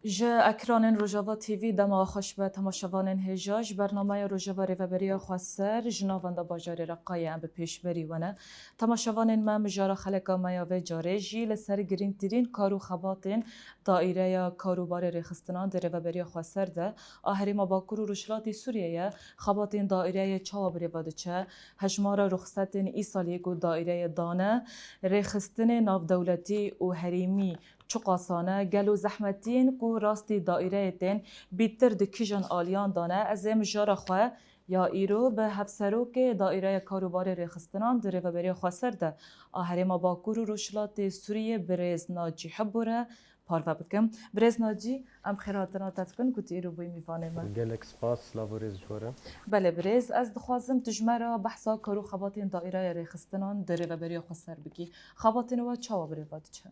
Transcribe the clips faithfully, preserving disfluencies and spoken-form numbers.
Ji ekranên Rojava T V dema xweş be temaşevanên hêja. Ji bernameya Rojava Rêveberiya Xweser ji navenda bajarê Reqayê em bi pêşberî we ne. Temaşevanên me, mijara xeleka me ya vê carê jî li ser girîngtirîn kar û xebatên Daîreya Karûbarê Rêxistinan di Rêveberiya Xweser de a Herêma Bakur û Rojhilatê Sûriyê ye. Xebatên daîreyê çawa bi rêve diçe? Hejmara ruxsetên îsaliyê ku daîreyê dane, rêxistinê navdewletî û herêmî çiqasan e? Gelo zehmetiyên ku rastî daîreyê tên bîtir di kîjan aliyan de ne? Ez ê mijara xwe ya îro bi hevserokê Daîreya Karûbarê Rêxistinan di Rêveberiya Xweser de a Herêma Bakur û Rojhilatê Sûriyê birêz Nacî Hebû re parve bikim. Birêz Nacî, em xêrhatina te dikin ku tu îro bûyî mîvanê me. Gelek spas, silav û rêz ji we re. Belê birêz, ez dixwazim tu ji me re behsa kar û xebatên Daîreya Rêxistinan di Rêveberiya Xweser bikî. Xebatên we çawa bi rêve diçe?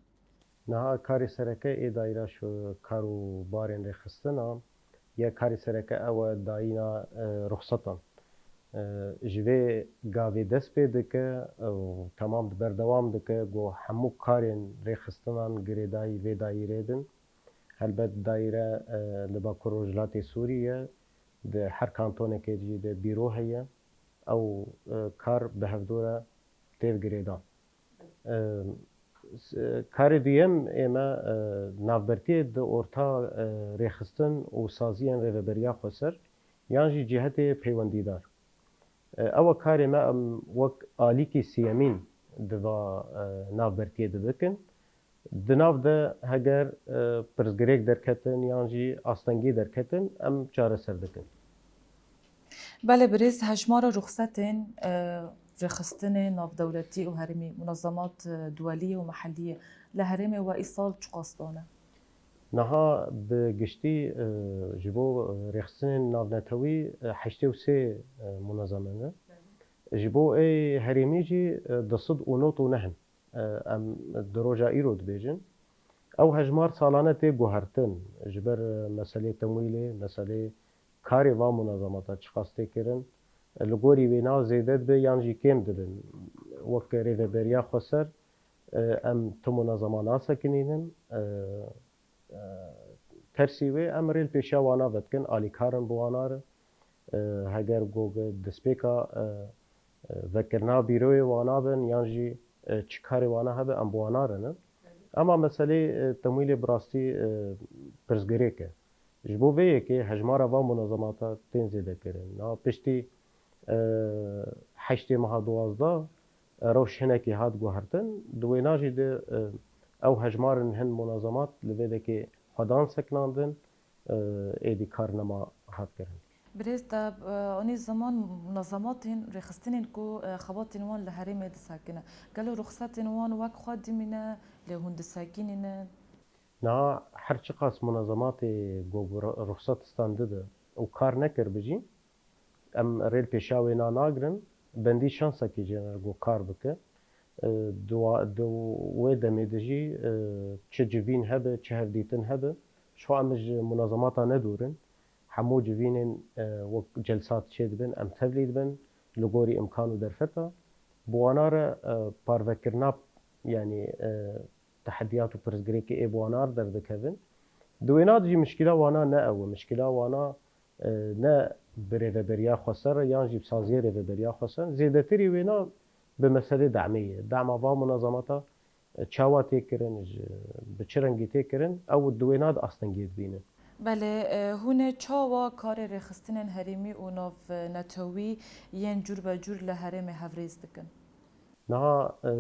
Niha karê sereke ê daîra şu kar û barên rêxistina ye, karê sereke ew e dayîna, e, ruxsetan. E, ji vê gavê dest pê dike û temam di berdewam dike ku hemû karên rêxistinan girêdayî vê daîrê bin. Helbet daîre, e, li Bakur Rojhilatê Sûrî ye, di her kantonekê jî de bîro heye. Ew, e, kar bi hevdû re tê girêdan. E, s-, karê duyem ê me, e, navbertiyê di orta, e, rêxistin û saziyên Rêveberiya Xweser yan jî cîhetê peywendîdar. E, ew e karê me, em wek alîkî siyemîn di va, e, navbertiyê de bikin. Di nav de heger, e, pirsgirêk derketin yan jî astengî derketin, em çareser dikin. Belê birêz, hejmara ruxsetên, e, rêxistinê navdewletî û herêmî, munazemat, e, duwelî û mehellî li herêmê we îsal çiqas dane? Niha bi giştî, e, ji bo, e, rêxistinên navnetewî, e, heştê û sê, e, munazeme ne. Ji bo ê herêmî jî, e, du sed û nod û neh in. E, em di roja îro dibêjin. Ew hejmar salane tê guhertin. Ji ber, e, meselê temwîlê, meselê karê va munazamata çiqas tê kirin. E, li gorî wêna zêde dibe yan jî kêm dibin. Wek Rêveberiya Xweser, e, em tu munazama nasekinînin. E, e, tersî wê em rê li pêşiya wana vedikin, alîkar in bi wana re. E, heger ku destpêka, e, e, vekirina bîroyê wana bin yan jî, e, çi karê wana hebe, em bi wana re ne. Ema meselê, e, temwîlê bi rastî, e, pirsgirêk e. Ji bo vê yekê hejmara van munezemata tên zêdekirin. Niha piştî, e, heştê meha duwazdeh, e, rewş hinekî hat guhertin. Di wêna jî de, e, ew hejmar in hin munezemat li vê dekê xwedan sekinandin, e, êdî kar nema hat kirin. Birêz te, e, anî ziman munezematên rêxistinên ku, e, xebatên wan li herêmê disekine. Gelo ruxsetên wan wek xwe dimîne, lê hûn disekînîne? Niha her çiqas munezematê ku ru-, ruxset standibe û kar nekiribe jî, em rê li pêşiya wê na-, nagirin, bendî şansekî jê re ku kar bike. E, di wa-, di wê demê de jî, e, çi civîn hebe, çi hevdîtin hebe, ji xwe em ji munezemata nedûr in. Hemû civînên, e, wek celsat çêdibin, em tevlî dibin, li gorî imkan û derfeta. Bi wana re, e, parvekirina, yanî, e, tehediyat û pirsgirêkê ê bi wana re derdikevin. Di wêna de jî mişkîla wana ne ew e. Mişkîla wana, e, ne bi Rêveberiya Xweser re yan jî bi saziyê Rêveberiya Xweser re. Zêdetirî wêna bi meselê demê ye. Dema van munezemata, e, çawa tê kirin, ji, bi çi rengî tê kirin, ew di wêna de astengiyê dibînin. Belê, e, hûn ê çawa karê rêxistinên herêmî û navnetewî yên cûr be cûr li herêmê hevrêz dikin? Niha, e,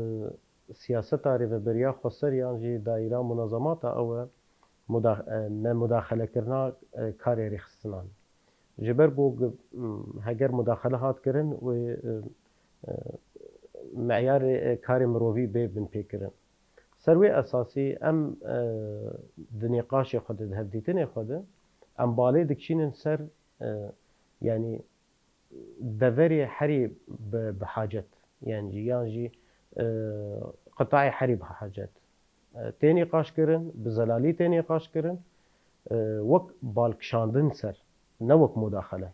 siyaseta Rêveberiya Xweser yan jî daîra munezemata ew e muda-, e, ne mudaxelekirina, e, karê rêxistinan. Ji ber ku, m, heger mudaxele hat kirin wê, e, e, meyarê, e, karê mirovî bê binpêkirin. Ser wê esasî em, e, di nîqaşê xwe de, di hevdîtinê xwe de em balê dikişînin ser, e, yanî deverê herî bi, bi hacet, yan jî, yan jî, e, qitayê herî bi hacet, e, tê nîqaş kirin, bi zelalî tê nîqaş kirin, e, wek balkişandin ser, ne wek mudaxele.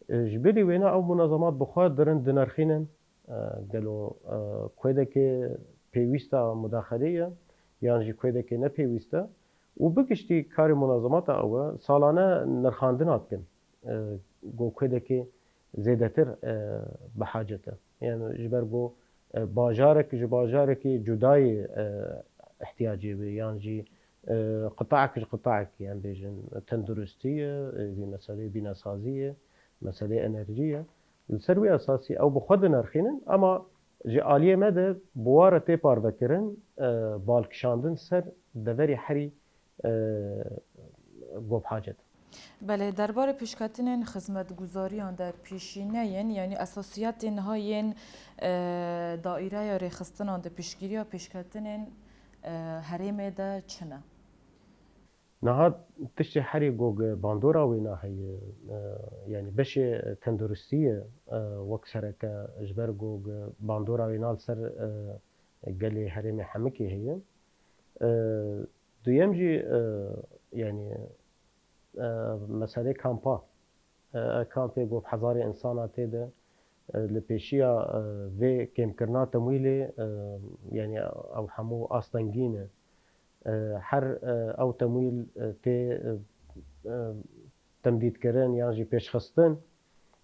E, ji bilî wêna ew munezemat bi xwe dirin dinirxînin, e, gelo, e, kuedekê pêwîsta mudaxelê ye, yan jî kuedekê ne pêwîst e. Û bi giştî karê munazemata ew e, salane nirxandina dikin, e, ku kêdekê zêdetir, e, bi hacet e. Yani ji ber ku, e, bajarek ji bajarekî cudayê, e, ihtiyacê wê, yan jî, e, qitaek ji qitaekî, em bêjin tenduristî ye, e, vî meselê bînesazî ye, meselê enerjî ye. Li ser wî esasî ew bi xwe dinirxînin, ama ji aliyê me de bi wa re tê parvekirin, e, balkişandin ser deverê herî, e, ku bi hacet. Belê, derbarê pêşketinên xizmetguzariyan de pêşîneyên, yanî esasiyetên niha yên, e, daîreya rêxistinan de piştgiriya pêşketinên, e, herêmê de çi ne? Niha tiştê herî ku bandora wêna heye, e, yanî beşê tenduristî ye, e, wek sereke ji ber ku bandora wêna li ser, e, gelê herêmê Hemikê heye. E, duyem jî, e, yanî, e, meselê kampa. E, kampê ku bi hezarê insana tê de, e, li pêşiya, e, vê kêmkirina temwîlê, e, yanî ew hemû astengî ne. E, her, e, ew temwîl, e, tê, e, e, temdîdkirin yan jî pêşxistin.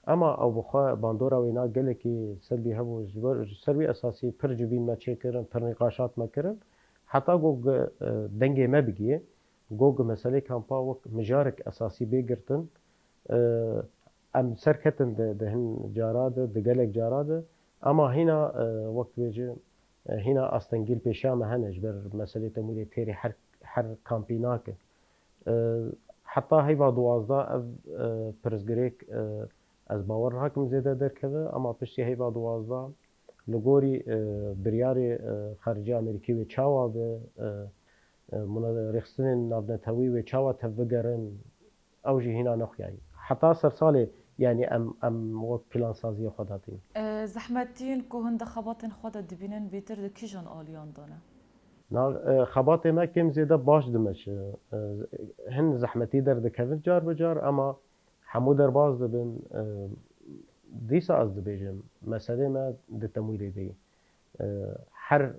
Ema ew bi xwe bandora wêna gelekî selbî hebû. Ji ber, ji ser wî esasî pir civîn me çêkirin, pir nîqaşat me kirin. Heta ku, e, dengê me bigihê, ku meselê kampa wek mijarek esasî bê girtin. E, em serketin di, di hin cara de, di gelek cara de. Ema hîna, e, wek dibêje, e, hîna astengî li pêşiya me hene ji ber meselê temwîlê têrê her, her kampî nake. E, heta heyva duwazdeh ev, e, pirsgirêk, e, ez bawer nakim zêde derkeve, ema piştî heyva duwazdeh li gorî, e, biryarê, e, xaricê Amerîkî wê çawa be, e, e, muna-, rêxistinên navnetewî wê çawa tevbigerin, ew jî hîna nexuyayî. Heta ser salê, yanî em, em wek plansaziya xwe datîn. E, zehmetiyên ku hûn di xebatên xwe de dibînin bêtir di kîjan aliyan de ne? Na, e, xebatê me kêm zêde baş dimeşe. E, hin zehmetî derdikevin car bi car, ema hemû derbas dibin. E, dîsa ez dibêjim, meselê me di temwîlê de ye. E, her,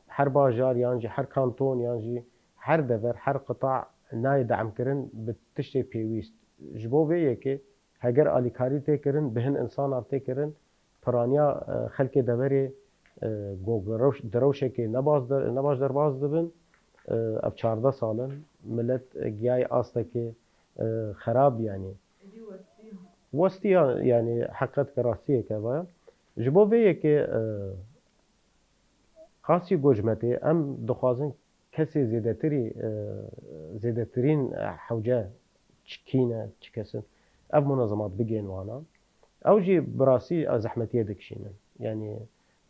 her bajar yan jî her kanton yan jî her dever, her qita nayê de'mkirin bi tiştê pêwîst. Ji bo vê yekê heger alîkarî tê kirin, bi hin insanan tê kirin, piraniya, e, xelkê deverê, e, ku rewş-, di rewşekê ne baş der-, ne baş derbas dibin, e, ev çardeh sal in, milet, e, giyayê astekê, e, xerab, yanî. Westiya, yanî heqet ke rastiyeke vaya. Ji bo vê yekê, e, qasî gojmetê em dixwazin kesê zêdetirî, e, zêdetirîn, e, hewce çi kî ne, çi kes in, ev munazemat bigên wana. Ew jî bi rastî, e, zehmetiyê dikişînin. Yanî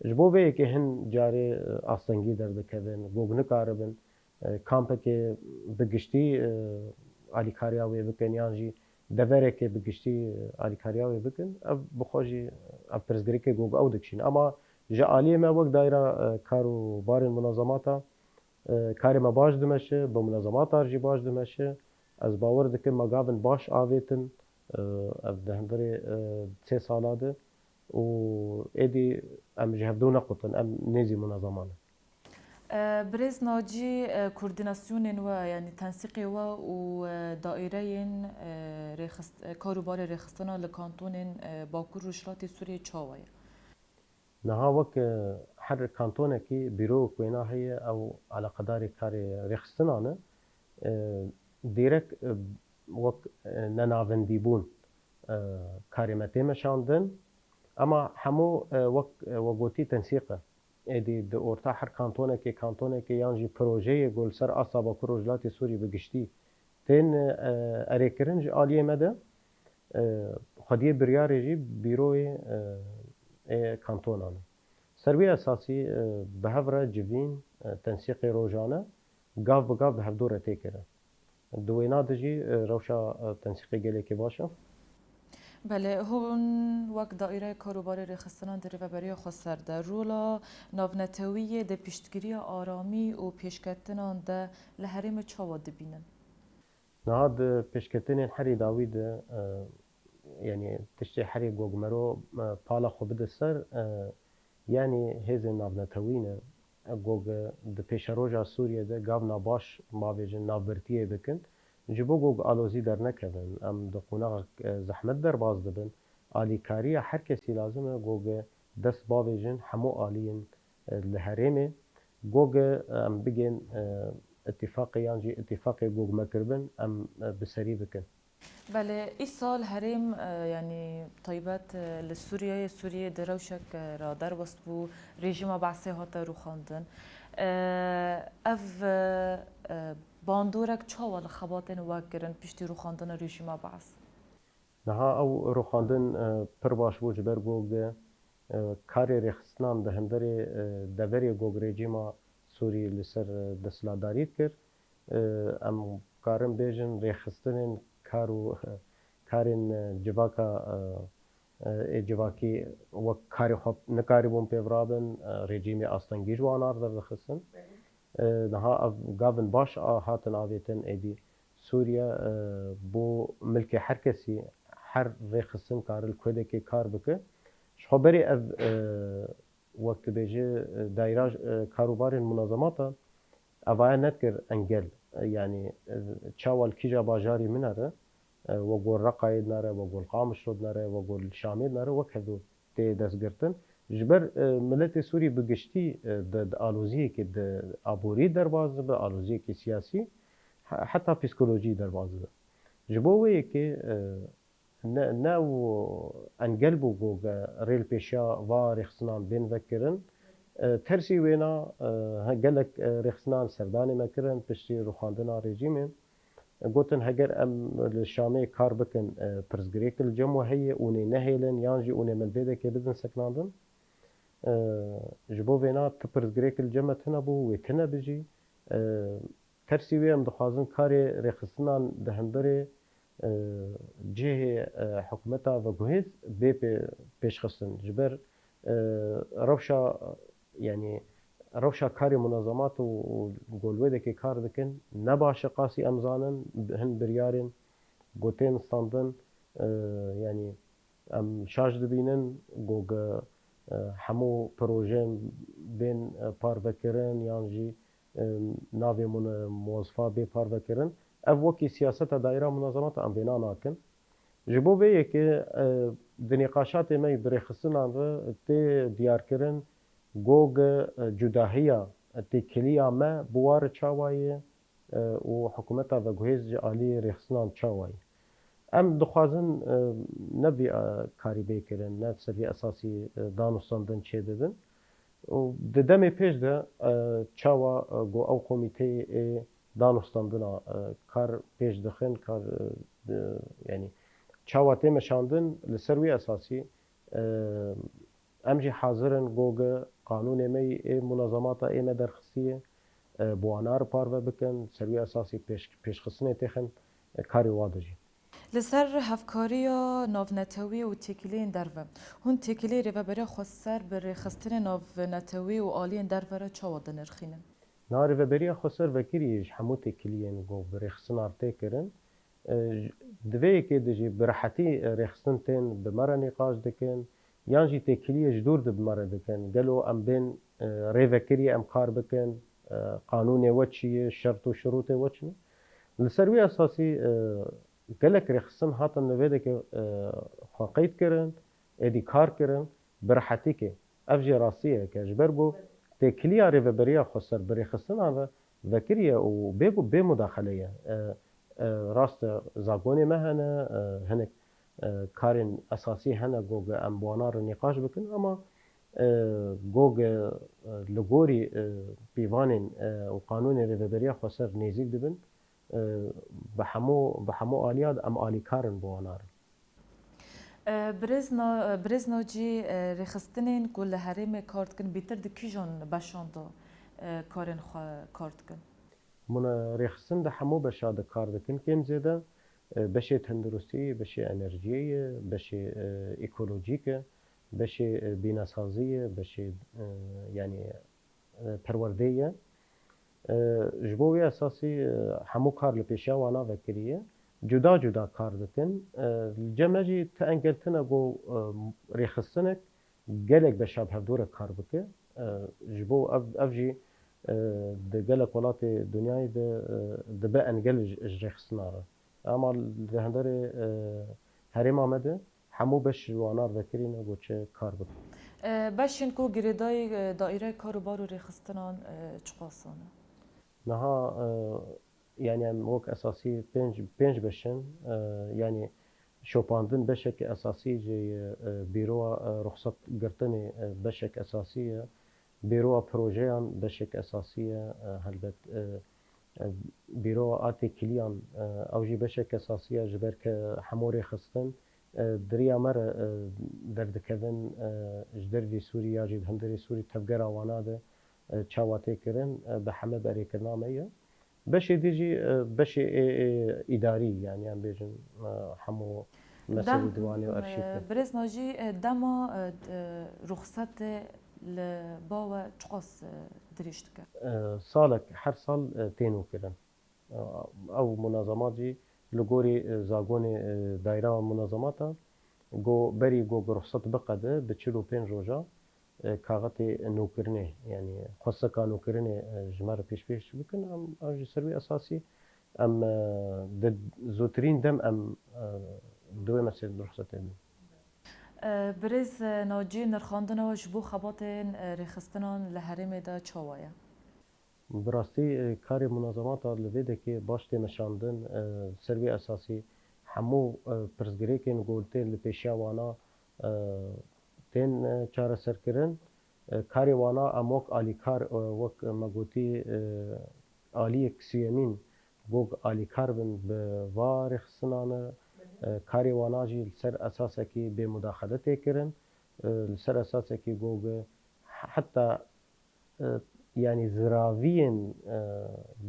ji bo vê yekê hin carê, e, astengî derdikevin, ku nikaribin, e, kampekê bi giştî, e, alîkariya wê bikin yan jî deverekê bi giştî, e, alîkariya wê bikin, ev bi xwe jî, e, ev pirsgirêkê ku ew dikişînin. Ema ji aliyê me wek daîra, e, kar û barên munazemata, e, karê me baş dimeşe, bi munazemata jî baş dimeşe. Ez bawer dikim me gavin baş avêtin, e, ev di hundirê, e, sê sala de û êdî em ji hevdû nequtin, em nêzî munazeman in. E, Birêz Nacî, e, koordînasyonên we, yanî tensîqê we û, e, daîreyên, e, rêxist-, e, kar û barê rêxistina li kantonên, e, Bakur Rojhilatê Sûriyê çawa ye? Niha wek, e, her kantonekî bîrowek wêna heye, ew eleqedarê karê rêxistinan e. E, dîrek, e, wek, e, nenavendîbûn, e, karê me tê meşandin. Ema hemû, e, wek, e, we gotî tensîq e. Êdî di orta her kantonekê, kantonekê yan jî projeyê ku li ser asta Bakur Rojhilatê Sûrî bi giştî tên, e, erêkirin ji aliyê me de, e, xwediyê biryarê jî bîroyê, e, ê kantonan e. Ser wî esasî, e, bi hev re civîn, e, tensîqê rojane gav bi gav bi hevdû re tê kirin. Di wêna de jî, e, rewşa, e, tensîqê gelekî baş e. Belê, hûn wek daîreyê kar û barê rêxistinan di rêveberiya xweser de rola navnetewî yê di piştgiriya aramî û pêşketinan de li herêmê çawa dibînin? Niha di pêşketinên herî dawî de, e, yanî tiştê herî ku mero, e, pala xwe bide ser, e, yanî hêzên navnetewî ne, Gog di pêşeroja Sûriyê de gavna baş bavêjin navbirtiyê bikin. Ji bo gog alozî dernekevin, em di qonaxek, e, zehmet derbas dibin. Alîkariya her kesî lazim e, gog dest bavêjin hemû aliyên, e, li herêmê. Gog em bigên, e, îtîfaqê yan jî îtîfaqê gog me kiribin, em, e, bi serî bikin. Belê, îsal herêm, e, yanî taybet, e, li Sûriyeyê, Sûriyê di rewşek, e, re derbas bû, rejîma Be'sê hate rûxandin. E, ev, e, e, bandorek çawa li xebatên we kirin piştî rûxandina rejîma Be's? Niha ew rûxandin, e, pir baş bû ji ber ku, e, karê rêxistinan di hundirê, e, deverê gog rejîma Sûrî li ser, e, desthilatdarî dikir. E, em karin bêjin rêxistinên kar û, e, karên, e, civaka, e, e, ê civakî wek karê xwe nikarîbûn pê virabin, e, rejîmê astengî ji wan ar derdixistin. E, niha ev gavin baş a hatin avêtin êdî Sûriye, e, bo milkê her kesî, her rêxistin kare li kurdekê kar bike. Ji xwe berê ev, e, wek dibêje, e, dayra, e, karûbarên munezemata, evaya nedikir engel. E, yanî, e, çawa li kîja bajarî min nere, e, we gor Reqayê dinere, we gor Qamişlo dinere, we gor Şamê dinere, wek hevdu tê destgirtin. Ji ber, e, miletê Sûrî bi giştî, e, di, di aloziyekê di aborî derbas dibe, aloziyekê siyasî, he-, heta psîkolojî derbas dibe. Ji bo wê yekê, e, ne, ne ew engel bû ku ge-, rê li pêşiya va rêxistinan bên vekirin. E, tersî wêna, e, he-, gelek, e, rêxistinan serdanê me kirin piştî rûxandina rejîmê. Gotin, heger em li Şamê kar bikin, e, pirsgirêk li cem we heye, hûn ê nehêlin, yan jî hûn ê min vê dekê bidin sekinandin. E, ji bo vêna ti pirsgirêk li cem me tune bû, wê tune bijî. E, tersî wê em dixwazin karê rêxistinan di hundirê, e, cihê, e, hikûmeta veguhêz bê pê-, pêşxistin. Ji ber, e, rewşa, yanî, rewşa karê munezemat û, û ku li wê dekê kar dikin ne baş e, qasî em zanin, hin biryarên ku tên standin, e, yanî em şaş dibînin ku ge, e, hemû projeyên bên, e, parvekirin yan jî, e, navê mune-, muwezzifa bê parvekirin. Ev wekî siyaseta daîra munezemata em vêna nakin. Ji bo vê yekê, e, di nîqaşatê me yî bi rêxistinan re tê diyarkirin, ku ge, e, cudahiya, e, têkiliya me bi wa re çawa ye, e, û hikûmeta veguhêz ji alî rêxistinan çawa ye. Em dixwazin, e, ne vî, e, karî bê kirin, ne ser vî esasî, e, danûstandin çêbibin. Û di demê pêş de, e, çawa, e, ku ew komîteyê ê danûstandina, e, kar pêş dixin, kar, e, di, yanî çawa tê meşandin, li ser wî esasî, e, em jî hazir in ku ge qanûnê me yî ê munezemata ê me derxistiye, e, bi wana re parve bikin, ser wî esasî pêş-, pêşxistinê têxin, e, karê wa de jî. Li ser hevkariya navnetewî û têkiliyên derve, hûn têkiliyê Rêveberiya Xweser bi rêxistinê navnetewî û aliyên derve re çawa dinirxînin? Na Rêveberiya Xweser vekirî ji hemû têkiliyên ku bi rêxistina re tê kirin, e, j-, di vê yekê de jî bi rehetî, e, rêxistin tên bi me re nîqaş dikin, yan jî têkiliyê ji dûr de bi me re dikin. Gelo em bên, e, rêvekirî em kar bikin, e, qanûnê we çi ye, şert û şirûtê we çi ne? Li ser wî esasî, e, gelek rêxistin hatin li vê dekê, e, xwe qeyd kirin, êdî kar kirin, bi rehetî ke. Ev jî rastiyeke. Ji ber ku têkiliya Rêveberiya Xweser bi rêxistinan re vekiriye û bê ku bê mudaxele ye. E, e, rast e, zagonê me hene, e, hinek, e, karên esasî hene ku ge em bi wana re nîqaş bikin, ama, e, ku ge, e, li gorî, e, pîvanên, e, û qanûnê Rêveberiya Xweser nêzîk dibin, e, bi hemû, bi hemû aliya de em alîkar in bi wana re. E, Birêz Na-, e, Birêz Nacî, e, rêxistinên ku li herêmê kar dikin, bêtir di kîjan beşan de, e, karên xwe kar dikin? Mune rêxistin di hemû beşa de kar dikin, kêm zêde, e, beşê tenduristiyê, beşê enerjiyê ye, beşê, e, ekolojîk e, beşê, e, bînesazî ye, beşê, e, yanî, e, perwerdê ye. E, ji bo wê esasî, e, hemû kar li pêşiya wana vekirî ye. Cuda cuda kar dikin. E, li cem me jî ti engel tune ku, e, rêxistinek gelek beşa bi hevdû re kar bike. E, ji bo ev, ev jî, e, di gelek welatê dinyayê de, e, dibe engel ji, ji rêxistina re. Ema di hundirê, e, herêma me de hemû beş ji wana vekirî ne ku çi kar bikin. E, beşên ku girêdayî, e, daîreyê kar û bar û rêxistinan, e, çiqas ne? Niha, e, yanî em wek esasî pênc, pênc beş in, e, yanî şopandin beşek esasî jê ye, e, bîroya, e, ruxsat girtinê, e, beşek esasî ye, bîroya projeyan beşek esasî ye, e, helbet, e, e, bîroya a têkiliyan, e, ew jî beşek esasî ye, ji ber ke hemû rêxistin, e, di riya me re, e, derdikevin, e, ji dervî Sûrî ya jî di hundirê Sûrî tevgera wana de, e, çawa tê kirin, e, bi heme berêkirina me ye. Beşê dî jî, e, beşê ê, ê îdarî, yanî em bêjin, e, hemû meselê Dem, diwanê û arşîvê. e, Birêz Nacî, e, dema, e, d-, e, ruxsetê li ba we çiqas, e, dirêj dike? E, salek, her sal, e, tê nûkirin. E, ew munazemat jî li gorî, e, zagonê, e, dayra munazemata, go berî go ruxset biqede bi çil û pênc roja, e, kaxetê nûkirinê, yanî xwestika nûkirinê, e, ji me re pêşkêş bikin, em, em ji ser wî esasî em, e, di zûtirîn dem em, e, di wê mesê ruxsetê bin. E, Birêz, e, Nacî, nirxandina we ji bo xebatên, e, rêxistinan li herêmê de çawa ye? Bi rastî, e, karê munazemata li vê dekê baş tê meşandin, e, ser wî esasî hemû, e, pirsgirêkên ku tên li pêşiya wana, e, tên, e, çareserkirin. E, karê wana em wek alîkar, e, wek me gotî, e, aliyek siyemîn gog alîkar bin bi va rêxistinane. E, karê wana jî li ser esasekî bê mudaxele tê kirin. E, li ser esasekî gog heta, e, yanî ziraviyên, e,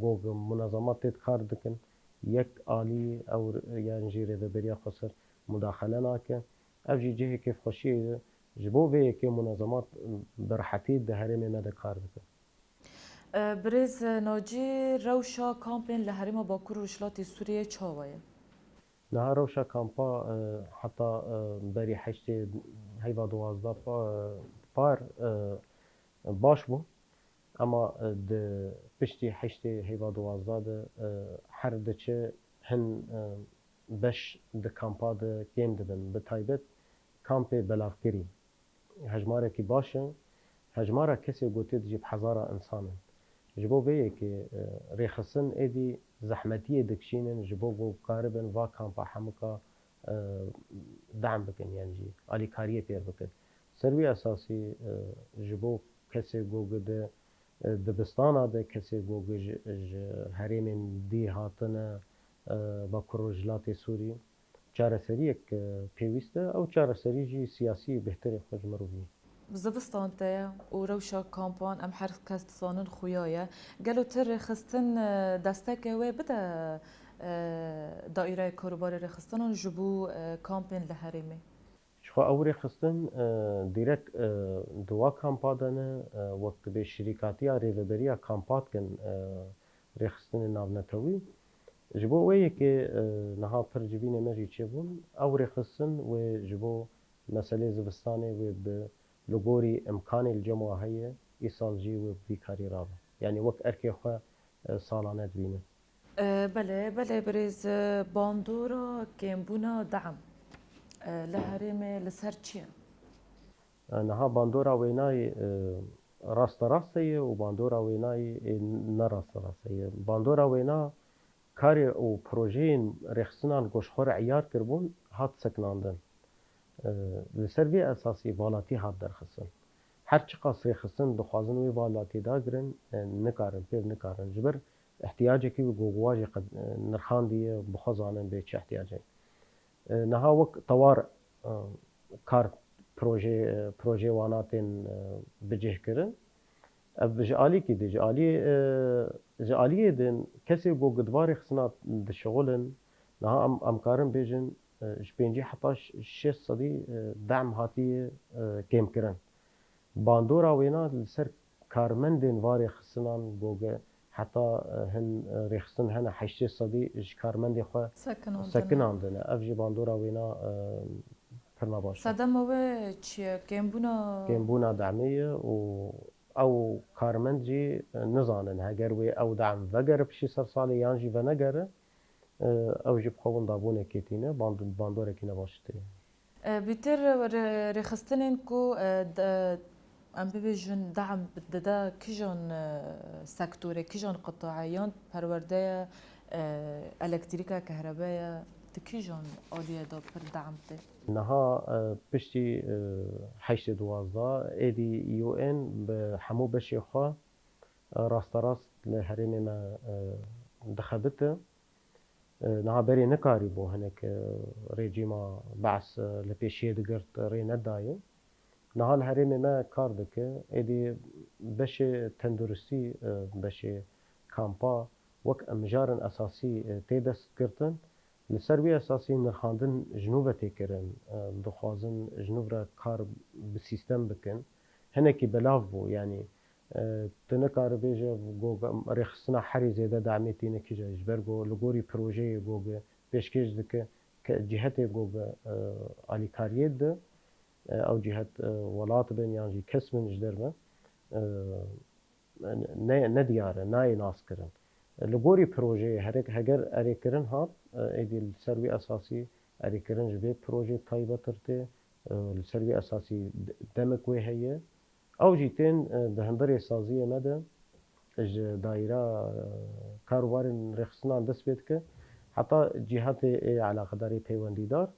gog munazemat tê kar dikin. Yek alî ew, yan jî rêveberiya xweser mudaxele nake. Ev jî cihê kêfxweşiyê ye. Ji bo vê yekê munazemat bi rehetî di herêmê me de kar dikin. E, Birêz Nacî, rewşa kampên li herêma Bakur û Rojhilatê Sûriyê çawa ye? Niha rewşa kampa, e, heta, e, berî heştê heyva duwazdeh pa-, par, e, baş bû. Ema, e, di piştî heştê heyva duwazdeh de, e, her diçe hin, e, beş di kampa de kêm dibin. Bi taybet kampê belavkirî. Hejmarekî baş e. Hejmara kesê gotê dijî bi hezara însan in. Ji bo vê yekê, e, rêxistin êdî zehmetiyê dikişînin ji bo ku karibin va kampa hemika, e, dehm bikin, yan jî alîkariyê pêr bikin. Ser wî esasî, e, ji bo kesê ku di, e, dibistana de, kesê ku ji, ji herêmên dî hatine, e, Bakur Rojhilatê Sûrî, çareseriyek, e, pêwîst e. Ew çareserî jî siyasî bêhtirê xwe ji mirovî. Zivistan tê ye û rewşa kampan em her kes dizanin xuya ye. Gelo tu rêxistin, e, desteke wê bide, e, daîreyê karûbarê rêxistinan ji bo, e, kampên li herêmê? Jixwe ew rêxistin, e, dîrek, e, di wa kampa de ne, e, wek bê şirîkatiya rêveberiya kampa dikin, e, rêxistinên navnetewî. Ji bo wê yekê, e, niha pir civînê me jî çêbûn, ew rêxistin wê ji bo meselê zivistanê wê bi li gorî imkanê li cem wa heye, îsal jî wê bi vî karî rabe. Yanî wek erkê xwe, e, salane dibîne. E, belê, belê birêz, e, bandora kêmbûna dehm, e, li herêmê li ser çi ye? E, niha bandora wênayê, e, rasterast heye û bandora wênayê ê ne rasterast heye. Bandora wêna karê û projeyên rêxistinan ku ji xwe re îyar kiribûn hat sekinandin. E, li ser vê esasî valatî hat derxistin. Her çiqas rêxistin dixwazin wê valatî dagirin, e, nikarin, pêv nikarin. Ji ber ihtiyacekî wî ku wa jî qed, e, nirxandiye, bi xwe zanin bê çi ihtiyacê. E, niha wek tewar, e, kar projê, e, projê wana tên, e, bicihkirin. Ev ji alîkî de, ji aliyê, e, ji aliyê din kesê ku di va rêxistina dişixulin, niha em, em karin bêjin, e, ji pêncî heta şêst sedî, e, dehm hatiye, e, kêmkirin. Bandora wêna li ser karmendên va rêxistinan goge heta, e, hin, e, rêxistin hene heştê sedî ji karmendê xwe sekinandine. Sekinandine. Ev jî bandora wêna, e, pir ne baş e. Sedema wê çi ye? Kêmbûna Kêmbûna demê ye û ew karmend jî, e, nizanin heger wê ew de'm vegere piştî ser salê yan jî venegere, e, ew jî bi xwe winda bûnekê tîne, band-, bandorekî ne baş tê. E, bîtir rê-, rêxistinên ku, e, de-, em bibêjin de'm dide kijan, e, sektorê, kijan qitaê, yan perwerde ye, e, elektrîka, kehrebe ye, di kijan aliyê de pir de'm tê? Niha, e, piştî, e, heştê duwazdeh êdî U N bi hemû beşê xwe, e, rasterast li herêmê me, e, dixebite. E, niha berê nikarîbû hinek, e, rejîma Be's, e, li pêşiyê digirt, rê nedayê. Niha li herêmê me kar dike. Êdî beşê tenduristî, e, beşê kampa wek mijarên esasî, e, tê destgirtin. Li ser wî esasî nirxandin ji nû ve tê kirin. E, dixwazin ji nû re kar bi sîstem bikin. Hinekî belav bû, yanî, e, tu nikare bêje, go, rêxistina herî zêde demê tîne kîje, ji ber ku li gorî projeyê, go, pêşkêş dike, ke cihetê, go, e, alîkariyê dide, e, ew cihet, e, welat bin yan jî kes bin ji derve, e, ne, ne diyar e, nayê naskirin. Li gorî projeyê herek-, heger erêkirin hat, e, êdî li ser wî esasî erêkirin ji vê projeyê taybet re tê, e, li ser wî esasî de-, demek wê heye. Ew jî tên, e, di hundirê saziyê me de ji daîra, e, karûbarên rêxistinan dest pê dike. Heta cîhatê ê eleqedarê peywendîdar,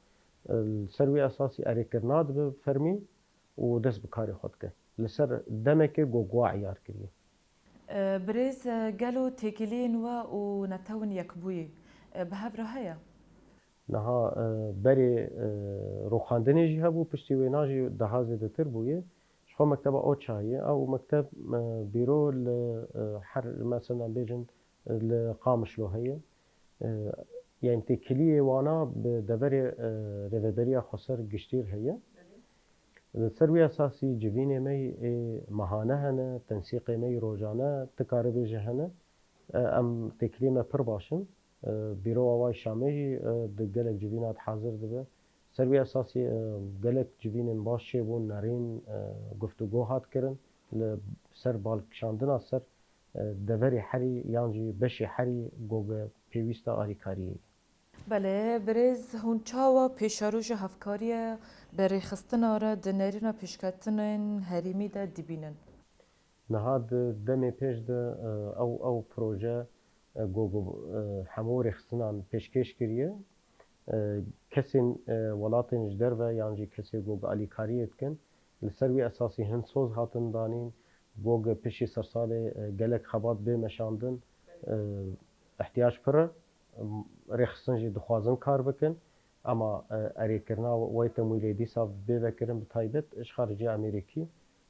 e, li ser wî esasî erêkirina dibe fermî û dest bi karê xwe dike. Li ser demekê go gwa iyar kiriye. E, birêz, e, gelo têkiliyên we û netewên yekbûyî, e, bi hev re heye? Niha, e, berê, e, rûxandinê jî hebû, piştî wêna jî daha zêdetir bûye. Ji xwe mekteba Oçayê, ew mekteb, e, bîro li, e, her, mesela bêjin, e, li Qamişlo heye. E, yani têkiliyê wana bi deverê, e, Rêveberiya Xweser giştî re heye. Li ser wî esasî civînê me yê mehane hene, tensîqê me yê rojane, tu karî bêje hene. E, em têkiliyê me pir baş in. E, Bîro Awayê Şamê jî, e, di gelek civîna de hazir dibe. Ser wî esasî, e, gelek civînên baş çêbûn, nerîn, e, guftûgo hat kirin. Li ser balkişandina ser, e, deverê herî yan jî beşê herî goge pêwîsta alîkariyê. Belê, birêz, hûn çawa pêşerojê hevkariyê bi rêxistina re di nerîna pêşketinên herêmî de dibînin? Niha di demê pêş de, e, ew, ew proje, e, go, go, e, hemû rêxistinan pêşkêş kiriye. E, kesên, e, welatên ji derve yan jî kesê go alîkariyê dikin. Li ser wî esasî hin soz hatin danîn. Go piştî sersalê, e, gelek xebat bê meşandin. E, ihtiyac pir e. Rêxistin jî dixwazin kar bikin. Ema, e, erêkirina wê temwîlê dîsa bê vekirin bi taybet ji xaricê Amerîkî.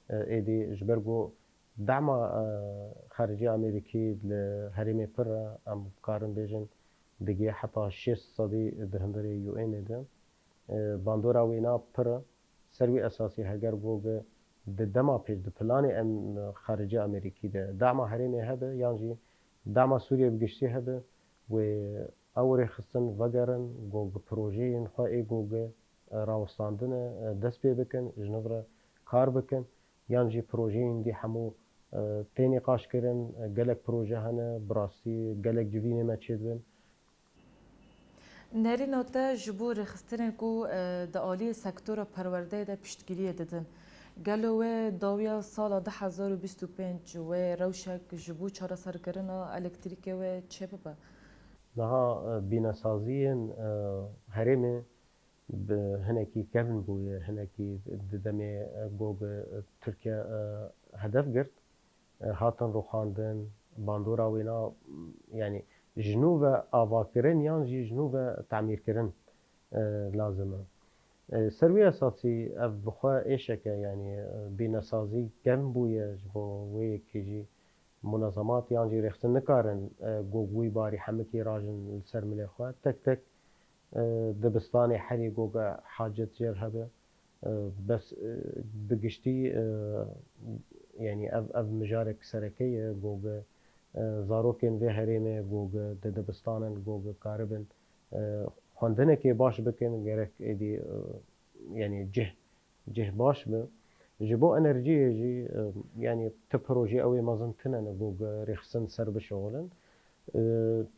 E, êdî ji ber ku dema, e, xaricê Amerîkî li herêmê pir e, em karin bêjin digê heta şêst sedî di hundirê U N de. E, bandora wêna pir e. Ser wî esasî heger go bi di dema pêş, di planê em, e, xaricê Amerîkî de dema herêmê hebe yan jî dema Sûriye bi giştî hebe, wê ew rêxistin vegerin, go bi projeyên xwe ê go bi, e, rawestandine, e, dest pê bikin, ji nû re kar bikin, yan jî projeyên dî hemû, e, tê nîqaş kirin, e, gelek proje hene, bi rastî gelek civînê me çêdibin. Nerîna te ji bo rêxistinên ku, e, di aliyê sektora perwerdeyê de piştgiriyê didin, gelo wê dawiya sala du hezar û bîst û pênc wê rewşek ji bo çareserkirina elektrîkê wê çêbibe? Niha, e, bînesaziyên, e, herêmê bi hinekî kevn bûye, hinekî di demê, e, go bi, e, Tirkiye, e, hedef girt. E, hatin rûxandin, bandora wêna, yanî ji nû ve avakirin yan jî ji nû ve temîrkirin, e, lazim e. E, ser wî esasî ev bi xwe êşek e, yanî, e, bînesazî kevn bûye ji bo wê yekê jî munezemat yan jî rêxistin nikarin, e, go wî barî hemikî rajin li ser milê xwe. Tek tek, e, dibistanê herî go hacet jê re hebe. E, bes, e, bi giştî, e, yanî ev, ev mijarek sereke ye, go, e, zarokên vê herêmê, go, di dibistanin, go, karibin, e, xwendinekê baş bikin, gerek êdî, e, yanî cih, cih baş be. Ji bo enerjiyê jî, e, yanî ti projê ew ê mezin tine ne ku rêxistin ser bişixulin. E,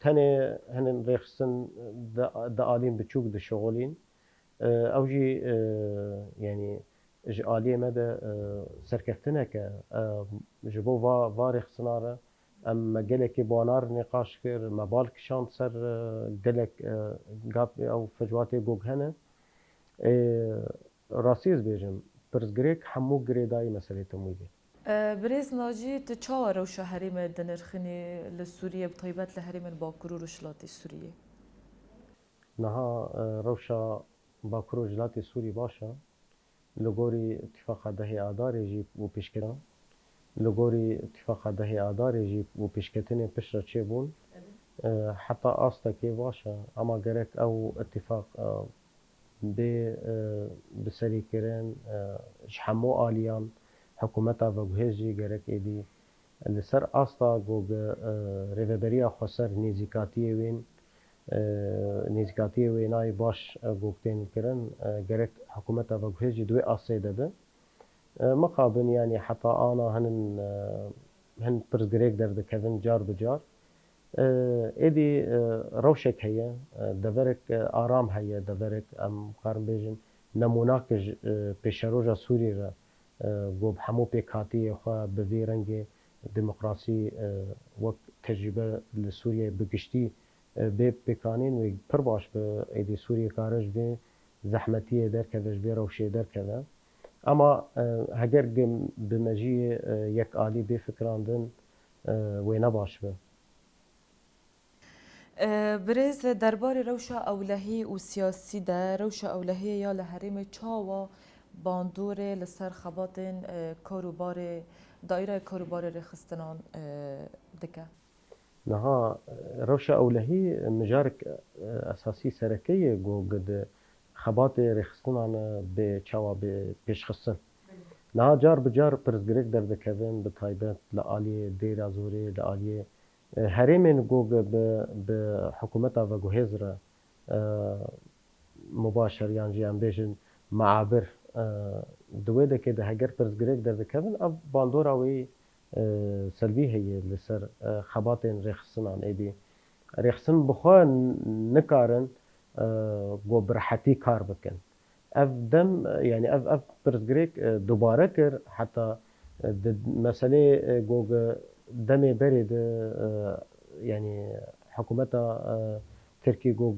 tenê hinek rêxistin di, di aliyên biçûk dişixulîn. E, ew jî, e, yanî ji aliyê me de, e, serkeftinek e. E, ji bo va, va rêxistina re em me gelekî banar nîqaş kir, me bal kişand ser, e, gelek, e, gap ew fecwatê gog hene. E, rastî ez bêjim, pirsgirêk hemû girêdayî meselê temwîlê. E, Birêz Nacî, tu çawa rewşa herêmê dinirxinî li Sûriyê, bi taybet li herêmên Bakur û Rojhilatê Sûriyê? Niha, e, rewşa Bakur û Rojhilatê Sûrî baş e. Li gorî Îtîfaqa dehê Adarê jî û pêşketin, li gorî Îtîfaqa dehê Adarê jî û pêşketinên piştre çêbûn, e, heta astekê baş e. Ema gerek ew îtîfaq, e, bê, e, biserîkirin, e, ji hemû aliyan, hikûmeta veguhêz jî gerek êdî li ser asta ku, e, rêveberiya xweser nêzîkatiyê wên, e, nêzîkatiyê wênayê baş, e, ku tên kirin, e, gerek hikûmeta veguhêz jî di wê astê de be. E, mixabin, yanî heta ana hinin, e, hin pirsgirêk derdikevin car bi car. E, êdî, e, rewşek heye, e, deverek, e, aram heye, deverek em karin bêjin nemûnak ji, e, pêşeroja Sûrî re, e, ku bi hemû pêkhatiyê xwe bi vî rengê demokrasî, e, wek tecrûbe li Sûriyeyê bi giştî, e, bê pêkanîn wê pir baş bi êdî Sûriyê kare ji vê zehmetiyê derkeve, ji vê rewşê derkeve. Ema, e, heger bi mejiyê, e, yekalî bê fikirandin, e, wê ne baş be. E, Birêz, derbarê rewşa ewlehî û siyasî de, rewşa ewlehiyê ya li herêmê çawa bandorê li ser xebatên, e, kar û barê, daîreyê kar û barê rêxistinan, e, dike? Niha, e, rewşa ewlehî mijarek, e, esasî sereke ye ku di xebatê rêxistinan bê çawa bê pêşxistin. Niha car bi car pirsgirêk derdikevin, bi taybet li aliyê Dêra Zorê, li aliyê, e, herêmên ku bi, bi, bi hikûmeta veguhêz re, e, mubaşer yan jî em bêjin meabir, e, di wê dekê de heger pirsgirêk derdikevin, ev bandora wê, e, selvî heye li ser, e, xebatên rêxistinan êdî. Rêxistin bi xwe n-, nikarin, e, ku bi rehetî kar bikin. Ev dem, e, yanî ev, ev pirsgirêk, e, dubare kir, heta, e, di meselê, e, ku demê berê de, e, yanî hikûmeta, e, Tirkî ku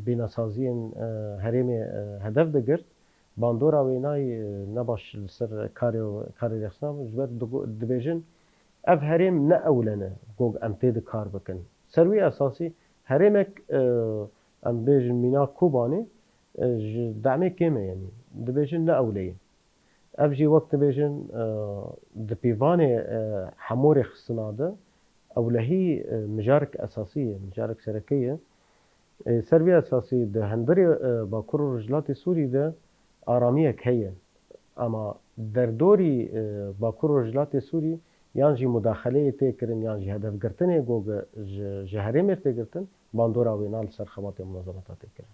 bînasaziyên, e, herêmê, e, hedef digirt, bandora wênayî, e, ne baş li ser karê, karê rêxistina bû, ji ber digo-, dibêjin, ev herêm ne ewlen e ku em tê de kar bikin. Ser wî esasî herêmek, e, em bêjin mîna Kobanê, e, ji demê kêm e, yanî dibêjin ne ewleyê. Ev jî wek dibêjin, e, di pîvanê, e, hemû rêxistina de ewlehî, e, mijarek esasî ye, mijarek sereke ye. E, ser vî esasî di hundirê, e, Bakur û Rojhilatê Sûrî de aramiyek heye. Ama derdorî, e, Bakur û Rojhilatê Sûrî yan jî mudaxeleyê tê kirin yan jî hedefgirtinê ku ji, ji herêmê tê girtin, bandora wêna li ser xebatê munazemeta tê kirin.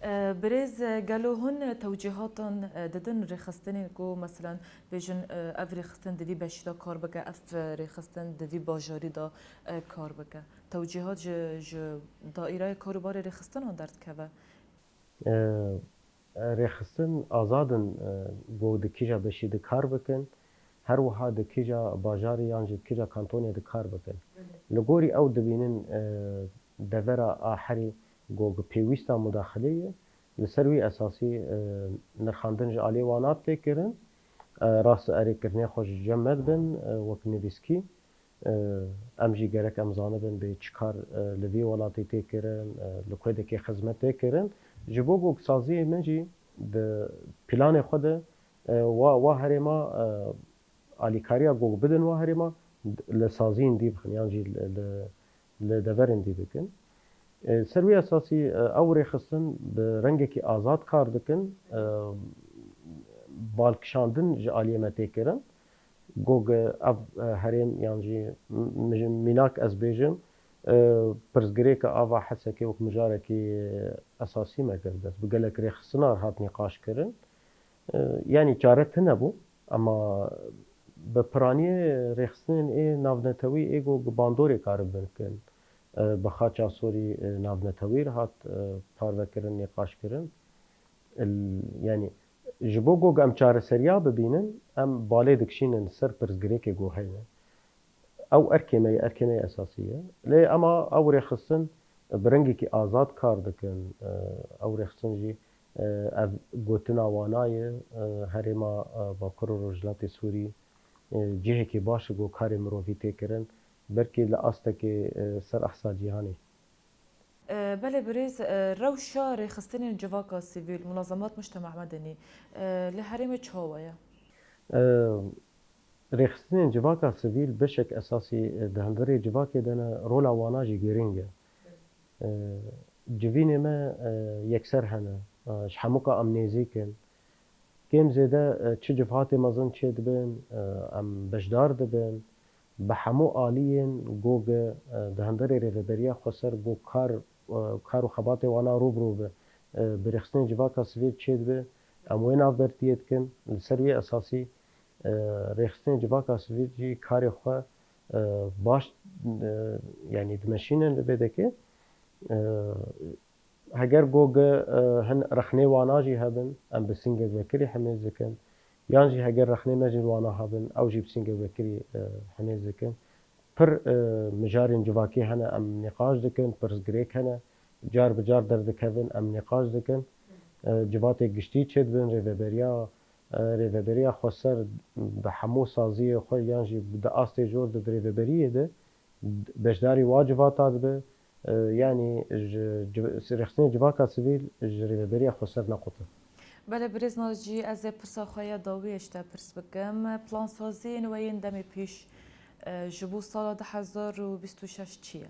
E, Birêz, e, gelo hûn tewcîhatan, e, didin rêxistinên ku, meselen, bêjin, e, ev rêxistin di vî beşî de kar bike, ev, e, rêxistin di vî bajarî de, e, kar bike? Tewcîhat ji, ji daîreyê karûbarê rêxistinan derdikeve? E, e, rêxistin azad in, e, ku di kîja beşî de kar bikin, her wiha di kîja bajarê yan jî di kîja kantonê de kar bikin. Li gorî ew dibînin, e, devera a herî ku bi pêwîsta mudaxilê ye, li ser wî esasî, e, nirxandin ji aliyê wan hat tê kirin. E, rast erêkirinê xwe ji cem me dibin, e, wek nivîskî. E, em jî gerek em zanibin bê çi kar, e, li vî welatî tê kirin, e, li ku dekê xizmet tê kirin. Ji bo ku saziyê me jî di planê xwe de, e, wa, wa herêma, e, alîkariya ku bidin wa herêma, li saziyên dî bixin, yan jî li, li, li deverên dî bikin. E, ser wî esasî, e, ew rêxistin bi rengekî azad kar dikin, e, balkişandin ji aliyê me tê kirin. Gog, e, ev, e, herêm yan jî m-, mînak ez bêjim, e, pirsgirêka ava Hesekê wek mijarekî esasî me kir dest. Bi gelek rêxistina hat nîqaş kirin. E, yanî çare tune bû, ema bi piraniyê rêxistinên ê navnetewî ê ku bi bandorê karibin bikin, e, bi xaça sorî, e, navnetewî re hat, e, parvekirin, nîqaşkirin. Il-, yanî ji bo ku em çareseriya bibînin, em balê dikişînin ser pirsgirêkê ku heye. Ew erkê me ye, erkê me ye esasî ye. Lê ema ew rêxistin bi rengekî azad kar dikin. Ew rêxistin jî, ev gotina wana ye, herêma Bakur û Rojhilatê Sûrî cihekî baş e ku karê mirovî tê kirin, belkî li astekê ser ehsa cîhanê. Belê birêz, rewşa rêxistinên civaka sivîl, munazemat mujtema medenî, li herêmê çawa ye? Rêxistinên civaka sivîl beşek esasî di hundirê civakê de ne, rola wana jî girîng e. Civînê me yekser hene, ji hemûka em nêzîk in. Kêm zêde çi civhatê mezin çêdibin, em beşdar dibin. Bi hemû aliyên gog di hundirê Rêveberiya Xweser gog kar, kar û xebatê wana rû bi rû bi, bi rêxistinên civaka sivîl çêdibe. Em wê navbertiyê dikin. Li ser wî esasî, rêxistinên civaka sivîl jî karê xwe, e, baş, e, yanî dimeşînin li vê dekê. E, heger go ge, e, hin rexnê wana jî hebin, em bi sîngek vekirî hemêz dikin. Yan jî heger rexnê me jî wana hebin, ew jî bi sîngek vekirî, e, hemêz dikin. Pir, e, mijarên civakî hene, em nîqaş dikin, pirsgirêk hene, car bi car derdikevin, em nîqaş dikin. E, civatê giştî çêdibin, rêveberiya, e, rêveberiya xweser bi hemû saziyê xwe yan jî di astê jor de di rêveberiyê de beşdarî wa civata dibe. E, yanî ji civ-, rêxistinê civaka sivîl ji rêveberiya xweser nequte. Belê birêz Nacî, ez ê pirsa xwe ya dawiyê ji te pirs bikim. Plansaziyên we yên demê pêş, e, ji bo sala du hezar û bîst û şeş çi ye?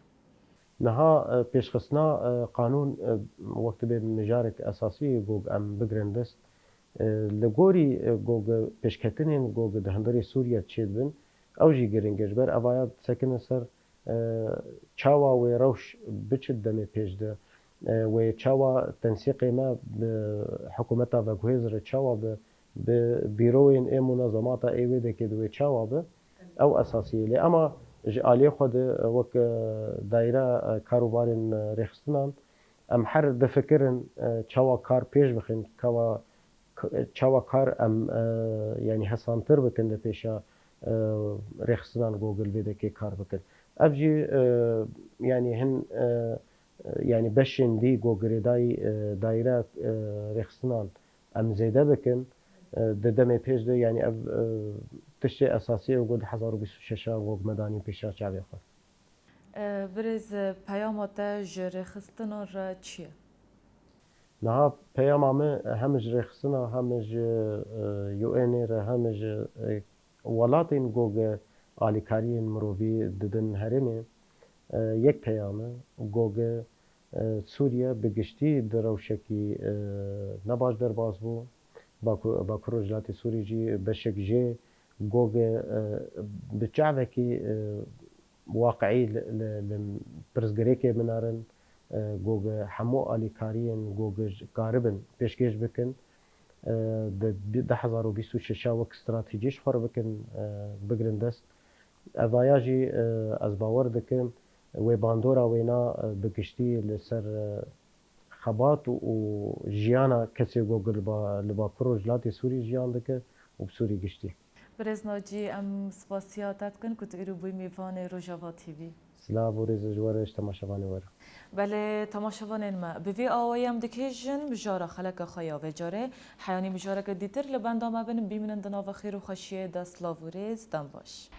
Niha, e, pêşxistina, e, qanûn, e, wek dibe mijarek esasî ye, gog em bigirin dest. E, li gorî, e, gog pêşketinên gog di hundirê Sûriye çêdibin, ew jî giring e. Ji ber evaya disekinin ser, e, çawa wê rewş biçit demê pêş de, e, wê çawa tensîqê me bi hikûmeta veguhêz re çawa bi, bi bîroyên ê munezemata ê wê dekê di wê çawa bi, ew esasî ye. Lê ema ji aliyê xwe de, e, wek, e, daîra, e, karûbarên, e, rêxistinan, em her difikirin, e, çawa kar pêş bixin, kawa, k-, çawa kar em, e, yanî hesantir bikin di pêşa, e, rêxistinan ku gil vê dekê kar bikin. Ev jî, e, yanî hin, e, e, yanî beşên dî ku girêdayî, e, daîra, e, rêxistinan em zêde bikin, e, di demê pêş de, yanî ev, e, tiştê esasî ye ku du hezar û bîst û şeş a ku me danî pêşa çavê xwe. E, birêz, e, peyama te ji rêxistinan re çi ye? Niha peyama me hem ji rêxistina, hem ji, e, U N re, hem ji, e, welatên ku alîkariyên mirovî didin herêmê, e, yek peyam e, ku, e, Sûriye bi giştî di rewşekî, e, ne baş derbas bû. Baku-, Bakur Rojhilatê Sûrî jî beşek jê, ku, e, bi çavekî, e, waqiî li, li, li pirsgirêkê binarin, e, ku hemû alîkariyên ku ji karibin pêşkêş bikin, e, di du hezar û bîst û şeş a wek stratejî ji xwe re bikin, e, bigirin dest. Evaya jî, e, ez bawer dikim, wê bandora wêna, e, bi giştî li ser, e, xebat û, û jiyana kesê ku li ba-, li Bakur Rojhilatê Sûrî jiyan dike û bi Sûrî giştî. Birêz Nacî, em spasiya te dikin ku tu îro bûyî mêvanê Rojava T V. Silav û rêz ji we re, ji temaşevanê we re. Belê, temaşevanên me, bi vî awayî em dikêjin mijara xeleka xwe ya vê carê. Heyanî mijareke dîtir li benda me bin, bimînin di nava xêr û xweşiyê de. Silav û rêz, dem baş.